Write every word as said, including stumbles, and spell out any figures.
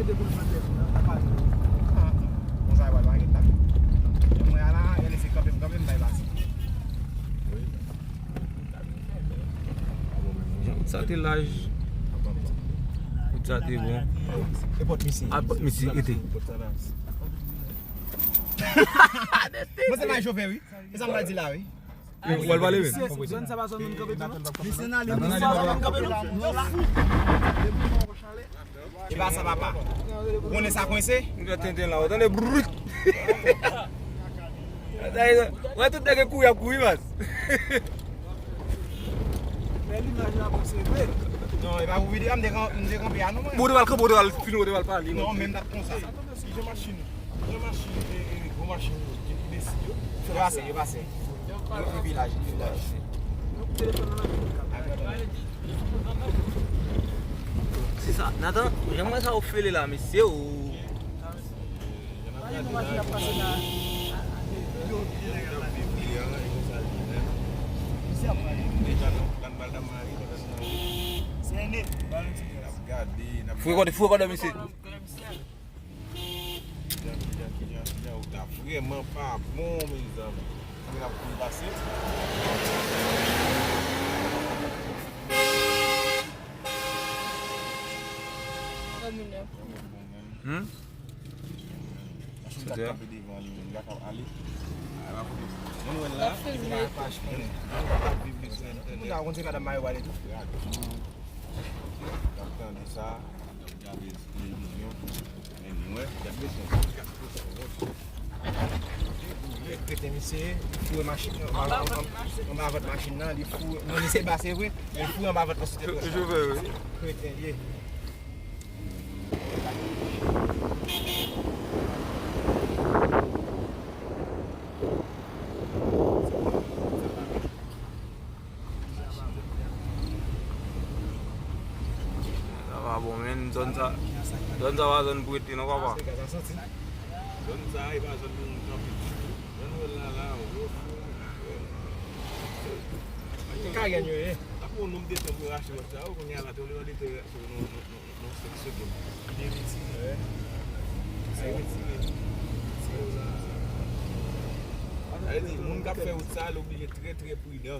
Konsa yo pral pale la. Jan mwen a la, yo lese kanpe m, kanpe m, bay pase. Sa te laj. Sa te bon. E pòt misye. A pòt misye, ete. Mwen se may chofè, wi. E sa m pral di la, wi. Ou al pale menm. Zòn sa pa zòn moun kanpe tou, non? Misye nan li, misye pa zòn moun kanpe, non? E pa sa, papa. Ou konnen sa kwense? Ou tande tenten la, ou tande brut. Wè tout nèg kouri ap kouri, mas. Men limaj la bon, se vre. Non, e pa pou videyo a, m te kan-, m te kanpe a, non, mwen. Bon, ou te pral kanpe, ou te pral fini, ou te pral pale, non? Non, men m t ap konsa. Ki jan machin? Jan machin, e, e, gwo machin yo, ki, ki desi yo. Yo pase, yo pase. Yo, yo vilaj, yo vilaj. Se sa. Nathan, jan mwen sa ou fele la, mesye, ou. Fou kote, fou kote, mesye. Kijan, kijan, kijan, kijan, kijan, ou ta vrèman pa bon, mezanmi. Mwen ap kouri pase. Hmm? Machin kat kanpe devan li menm, li pa ka ale. Mwen wè l la, epi pa achte. Moun la konn se madanm mari w ale tou. Gad. N ap tande sa. Gade televizyon. Men nou wè, gad mesye. Kreten misye, foure machin nan anba, anba, anba vant machin nan, li foure, non, li se ba, se vre, men li foure anba vant lan sou tèt. Chofè, wi. Kreten, ye. Sa pa bon, men zòn sa, zòn sa pa zòn pou rete, non, papa. Zòn sa, e pa zòn pou moun kanpe ditou. Jan nou wè l la, la, o. Karyen yo ye. Sa pou yon nonm de tan pou yo rache wòch sa, o, kounye a la, te vle mande te, non, non, non. Non, se ki segonn. Li retire. Se retire. Sa vle di, moun k ap fè wout sa, l oblije trè, trè pridan.